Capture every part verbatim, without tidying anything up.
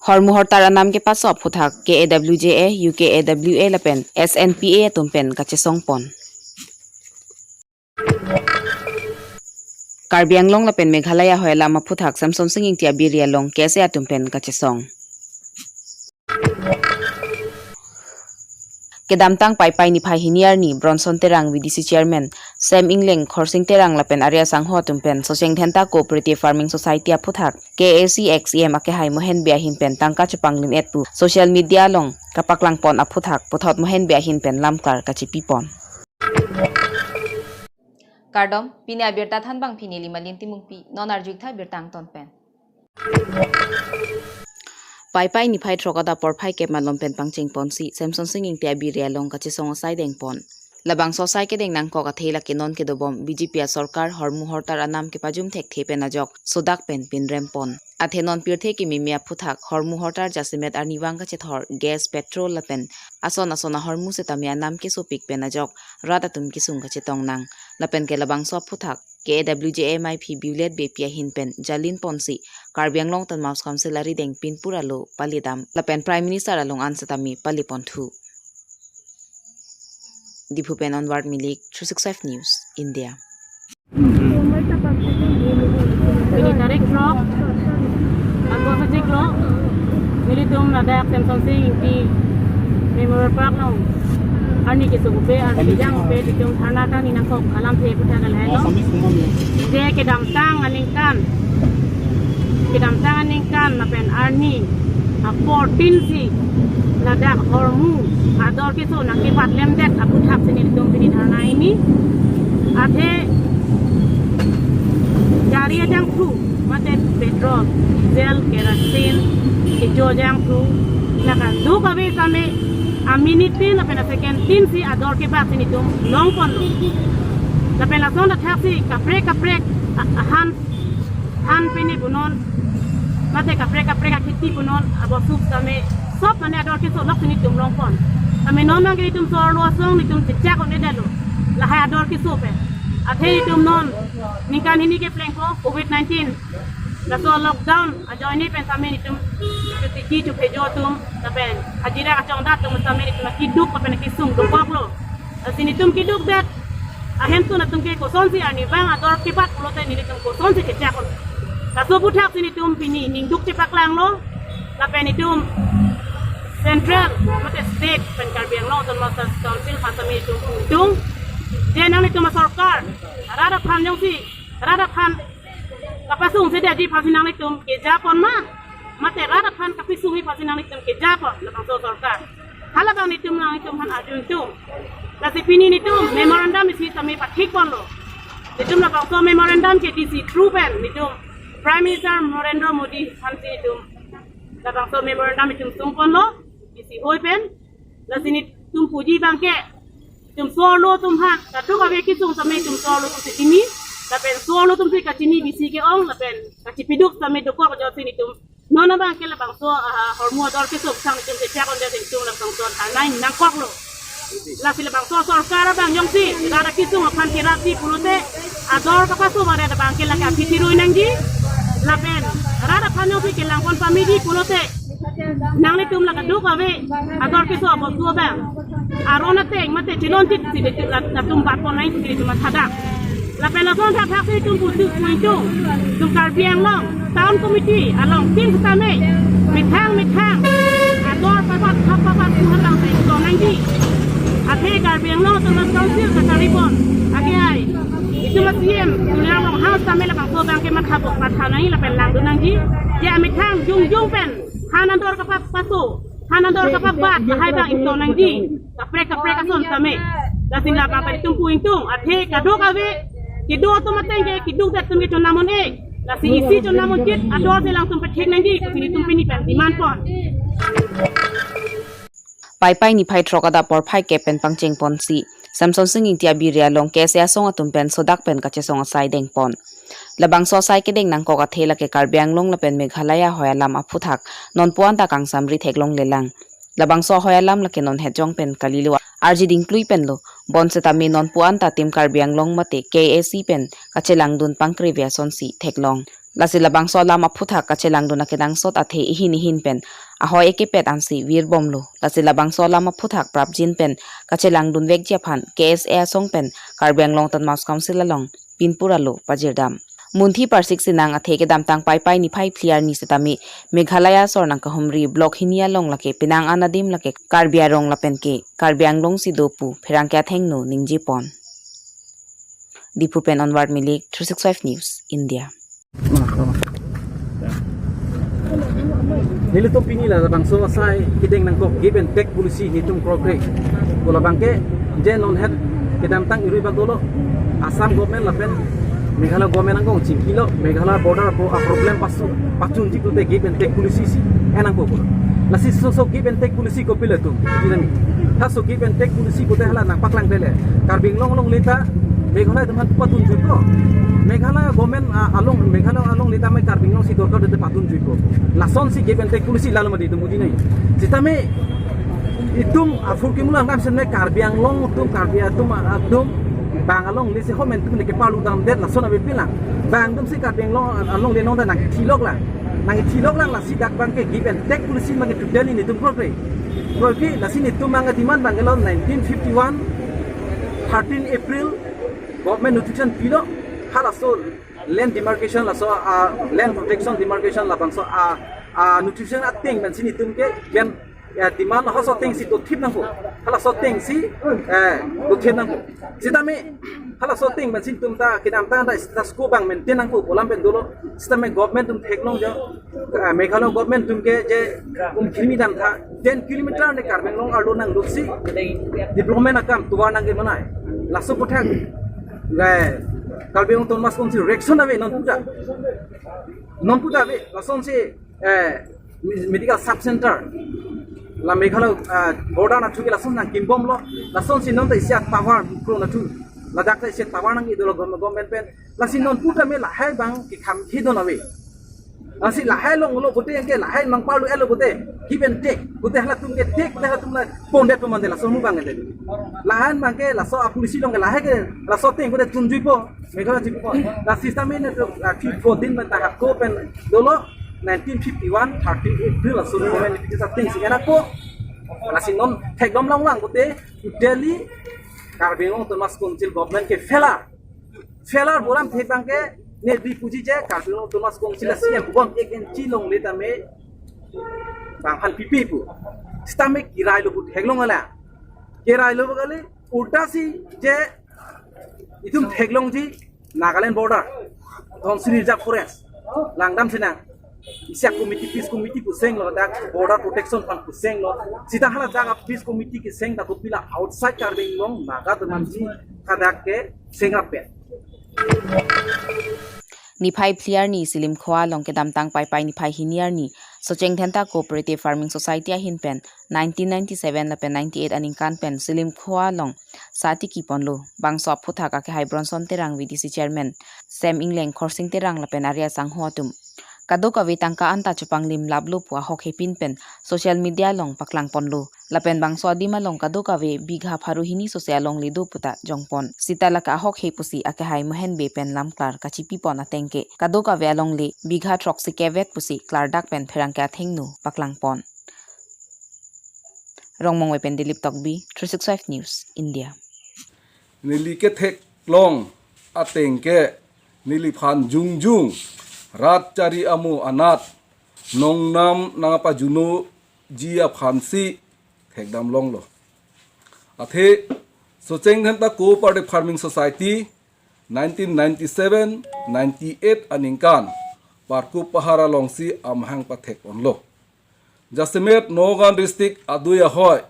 Hormu hortar anam kepaso aphuthak K A W J A, U K A W A lapen S N P A atum pen kachesong pon. Karbi Anglong lapen Meghalaya ahoi alam aphuthak Semson Sing Ingti abiri along K S A atum pen kachesong. Kedamtang Paipai niphai hini arni Bronson Terang, V D C Chairman Sem Ingleng, Khorsing Terang lapen Arya Sangho atum pen Socheng Dhenta Cooperative Farming Society aphuthak K A C ex E M akehai Mohen Bey ahin pen tangka chepanglim-et pu social media along kapaklang pon aphuthak puthot Mohen Bey ahin pen lamklar kachipi pon. Kardom, pini abirta thanbang pini Limalin Timungpi, non arjuktha birta angton pen. Paipai niphai throk adap porphai kep malom pen pangcheng ponsi Semson Sing Ingti abiri along kachesong asai deng pon. Labangso asai kedeng nangkok athe lake non kedobom B J P asorkar hormu hortar anam kepajum thekthe pen ajok sodak pen pinrem pon. Athe non pirthe kememe aphuthak hormu hortar jasemet arnivang kachethor gas, petrol lapen ason ason ahormu setame anam kesopik pen ajok rat atum kesung kachetong nang. Lapen ke labangso aphuthak K A W J A M I P Violet Beypi ahin pen jalin ponsi Karbi Anglong Autonomous Council arideng pinpur alo palidam lapen Prime Minister along an setame pali ponthu. Diphu pen Onward Milik, three six five News, India. Pini tarik throk August achiklo, nelitum ladak Semson Sing Ingti Memorial Park along arni keso upe, arni kejang upe, itum dharna kangni nangkok alamthe aphuthak lahelo. Je kedamtang aningkan, kedamtang aningkan lapen arni apor tin si ladak hormu ador keso nangkebat lemdet aphuthak si nelitum pini dharna ini. Athe gari ajangthu mate petrol, diesel, kerosene, kecho ajangthu, la kadokave setame aminit tin lapen asecond tin si ador kebat si nelitum long ponlo. Lapen lason athak si kaprek kaprek a-, ahan, han pini punon, mate kaprek kaprek akheti punon, abosuk setame sob mane ador keso lok si nelitum long pon. Tame non nangke itum sorlo asong nelitum chechak un-edetlo lahai ador keso pen. Athe itum non ningkan hini keplengpo Covid nineteen, laso lockdown ajoine pen setame nelitum chotiki chophejo atum lapen hajira kachongdat atum setame nelitum keduk lapen kesung dokoklo. Lasi nelitum kedukdet ahemtun atum ke kosonsi arnivang ador kebat pulote nelitum kosonsi chechak un. Laso aphuthak si nelitum pini ningduk chepaklanglo. Lapen itum central mate state pen Karbi Anglong Autonomous Council aphan setame itum itum je nanglitum asorkar rat aphan jongsi rat aphan kapasungse detji aphansi nanglitum keja pon ma, mate rat aphan kapisungji aphansi nanglitum keja pon labangso sorkar? Halabang nelitum nanglitum aphan arju ingtung. Lasi pini nelitum memorandum isi setame pathik ponlo. Nelitum labangso memorandum ke D C through pen nelitum Prime Minister Narendra Modi aphansi nelitum labangso memorandum itum sung ponlo, D C hoi pen. Lasi nelitum puji abangke itum sorlo atum aphan kadokave kesung setame itum sorlo atum si chini, lapen sorlo atum si kachini bisi ke-ong, lapen kachipiduk setame dokok ajoksi nelitum non abangke labangso, ah, hormu ador keso sang nelitum chechak un-edetsi nelitum labangso dharna nangkoklo. Lasi labangso sorkar abang jongsi rat akesung aphan kerapji pulote ador kapaso baret abangke lake aphi tirui nangji. Lapen rat aphan jongsi kelang pon pameji pulote nanglitum la kadokave ador keso abostu abang aron ateng mate chelon chit si nelitum la-, latum bat pon nangji si nelitum mathadak. Lapen lason thakthak si itum pusi pu ingtung, itum Karbi Anglong Town Committee along tin setame methang methang ador papat hap papat pu halabang si ingtong nangji. Athe Karbi Anglong Autonomous Council kacharipon akehai itum a-C E M Tuliram Ronghang setame labangso abangke matha bo, matha nangji lapen langdun nangji. Je amethang jongjong pen han ador kapapaso, han ador kapabat lahai abang ingtong nangji, kaprek kaprek ason setame. Lasi labang pen itum pu ingtung, athe kadokave kedo atum ateng ke kedukdet atum ke chonam un-e. Lasi isi chonam un-e chit ador si alangtum pathik nangji pusi nelitum pini pen demand pon. Paipai niphai throk adap porphai kep pen pangcheng ponsi Semson Sing Ingti abiri along K S A asong atum pen sodak pen kachesong asai deng pon. Labangso asai kedeng nangkok athe lake Karbi Anglong lapen Meghalaya ahoi alam aphuthak nonpu anta kangsamri theklonglelang. Labangso ahoi alam lake non hetjong pen kalilo, arji dingklui penlo, bonsetame nonpu anta Team Karbi Anglong mate K A C pen kachelangdun pangkreve asonsi theklong. Lasi labangso alam aphuthak kachelangdun akenangsot athe ihin ihin pen ahoi ekepet ansi virbomlo. Lasi labangso alam aphuthak prapjin pen kachelangdun vekji aphan K S A asong pen Karbi Anglong Autonomous Council along pinpur alo pajirdam. Munthi parsik sinang athe kedamtang Paipai niphai phli arni setame Meghalaya asor nangkahumri block hini along lake penang an adim lake Karbi arong lapen ke Karbi Anglong si do pu pherangke athengno ningjepon. Diphu pen Onward Milik, three six five News, India. Nelitum pini la labangso asai kedeng nangkok give and take policy nelitum kroi kroi. Ko labang ke je non het kedamtang irui bak dolo Assam government lapen Meghalaya government angkong chingkilo Meghalaya border ko a problem pasu pachunji pute give and take policy si enang ko. Lasi so so give and take policy kopilo tum. Inami. Tha so give and take policy pute hala nangpaklang pele. Karbi Anglong alongle ta Meghalaya atum aphan patunjui po. Meghalaya government, ah, along, Meghalaya alongle ta mai Karbi Anglong si dorkar te patunjui po. Lasonsi give and take policy lalo mati itum uji nai. Sitame itum aphurkimo lang kam sen mai Karbi Anglong atum, Karbi atum, ah, atum bang alongle si hom atum ne kepaludamdet lason ave pilang. Bang atum si Karbi Anglong alongle non ta nangkithilok lang. Nangkithilok lang lasi dak bang ke give and take policy bang ke totally nelitum kroi kroi. Kroi kroi lasi nelitum bang ke demand bang ke lo nineteen fifty-one, thirteen April government notification pilo, halaso land demarcation laso, ah, land protection demarcation labangso, ah, ah, notification ateng pensi nelitum ke land, ya, demand halaso ateng si dothip nangpo. Halaso ateng si, eh, dothip nangpo. Sitame halaso ateng pensi nelitum ta kedamtang ta status quo bang maintain nangpo pu alam pen dolo. Sitame government atum theklongjo. Ah, Meghalaya government atum ke je um khimi dam tha ten kilometer ne Karbi Anglong arlo nangduksi development akam tovar nangkemanai. Laso aphuthak le Karbi Anglong Autonomous Council reaction ave non pu ta. Non pu ta ave lasonsi, eh, medical sub center la Meghalaya, ah, border nathu ke lason nangkimbomlo. Lasonsi non ta isi atovar kro nathu. Ladak ta isi atovar nangkedolo gov-, government pen. Lasi non pu tame lahai bang kekham khidon ave. Lasi lahai longlo pute ke lahai nangparlu elo pute. Give and take. Pute halatum ke take, pute halatum la pondet pu mande laso mu bang ke. Lahai bang ke laso a policy along ke lahai ke laso ateng pute tunjui po. Meghalaya tunjui po. La system ini tu, ah, three four din pen ta hako pen dolo nineteen fifty-one, thirteen April laso ni momen kita ting sing ko. Lasi non theklong lang lang pute totally Karbi Anglong Autonomous Council government ke failure. Failure pu alam thek bang ke ne di puji je Karbi Anglong Autonomous Council a C M bom ek inchi longle tame bang hal pipi pu. Sitame kirai lo pu theklong ala. Kirai lo kali ulta si je itum theklongji Nagaland border, Dhansiri Reserve Forest, langdam sinang. Isi a committee, peace committee pu senglo, dak border protection aphan pu senglo. Sita hala dak a peace committee keseng dak kopilo outside Karbi Anglong, Naga teman si kadak ke sengrap pen. Niphai phli arni Silimkhua along kedamtang Paipai niphai hini arni Socheng Dhenta Cooperative Farming Society ahin pen nineteen ninety-seven lapen ninety-eight aningkan pen Silimkhua along sa tiki ponlo. Bangso aphuthak akehai Bronson Terang, V D C Chairman, Sem Engleng, Khorsing Terang lapen Arya Sangho atum kadokave tangka anta chepanglim laplo pu ahok hepin pen social media along paklang ponlo. Lapen bangso adim along kadokave bigha pharo hini sose alongle do puta jongpon. Sita lake ahok he pusi akehai Mohen Bey pen lamklar kachipi pon ateng ke kadokave alongle bigha throksi kevet pusi klardak pen pherangke athengno paklang pon. Rongmongve pen Dilip Tokbi, three six five News, India. Neli ketheklong ateng ke neliphan jongjong rat chari amo anat nongnam nangpajunoji aphansi thekdam longlo. Athe Socheng Dhenta Cooperative Farming Society nineteen ninety-seven ninety-eight aningkan Parkup Pahar alongsi amahang pathek ponlo. Jasemet Nagaon District adui ahoi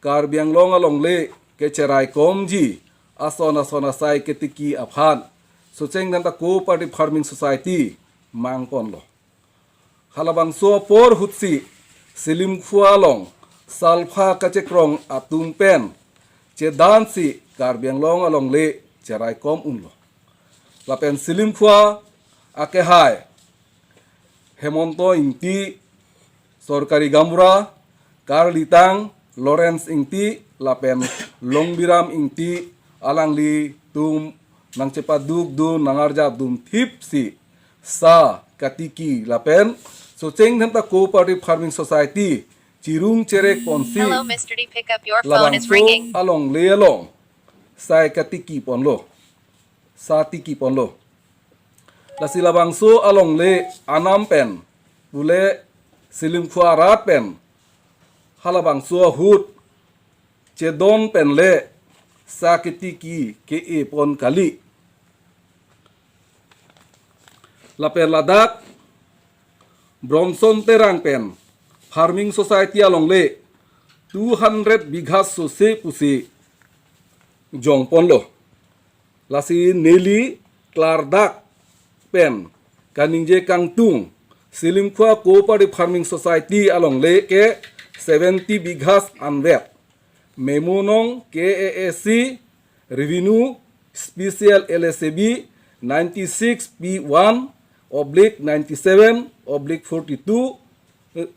Karbi Anglong alongle kecherai komji ason ason asai ketiki aphan Socheng Dhenta Cooperative Farming Society mang ponlo. Halabangso apor ahutsi Silimkhua along salpha kachekrong atum pen chedansi Karbi Anglong alongle cherai kom unlo. Lapen Silimkhua akehai Hemonto Ingti, Sorkari Gaonbura, Karlitang, Lawrence Ingti lapen Longbiram Ingti alanglitum nangchepadukdun nangarjapdun thipsi sa katiki lapen Socheng Dhenta Cooperative Farming Society chirung cherek ponsi Hello, Mister D, pick up your phone. It's labangso ringing. Alongle along sai katiki ponlo, sa tiki ponlo. Lasi labangso alongle anam pen pule Selimkhua arat pen halabangso ahut chedon pen le sa ketiki ke-e pon kali. Lapen ladak Bronson Terang pen Farming Society alongle two hundred bighas sose pusi jong ponlo. Lasi neli klardak pen kaningje kangtung Selimkhua Cooperative Farming Society alongle ke seventy bighas anvet. Memo nong K A A C Revenue Special L S A B ninety-six P one oblique ninety-seven oblique forty-two, eh,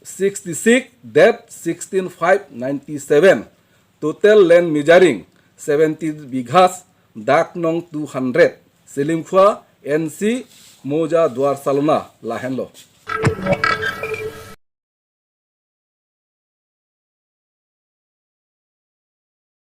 sixty-six date sixteen five ninety-seven. Total land measuring seventy bighas, dak nong two hundred. Selimkhua, N C, Moja Duar Salona, lahenlo.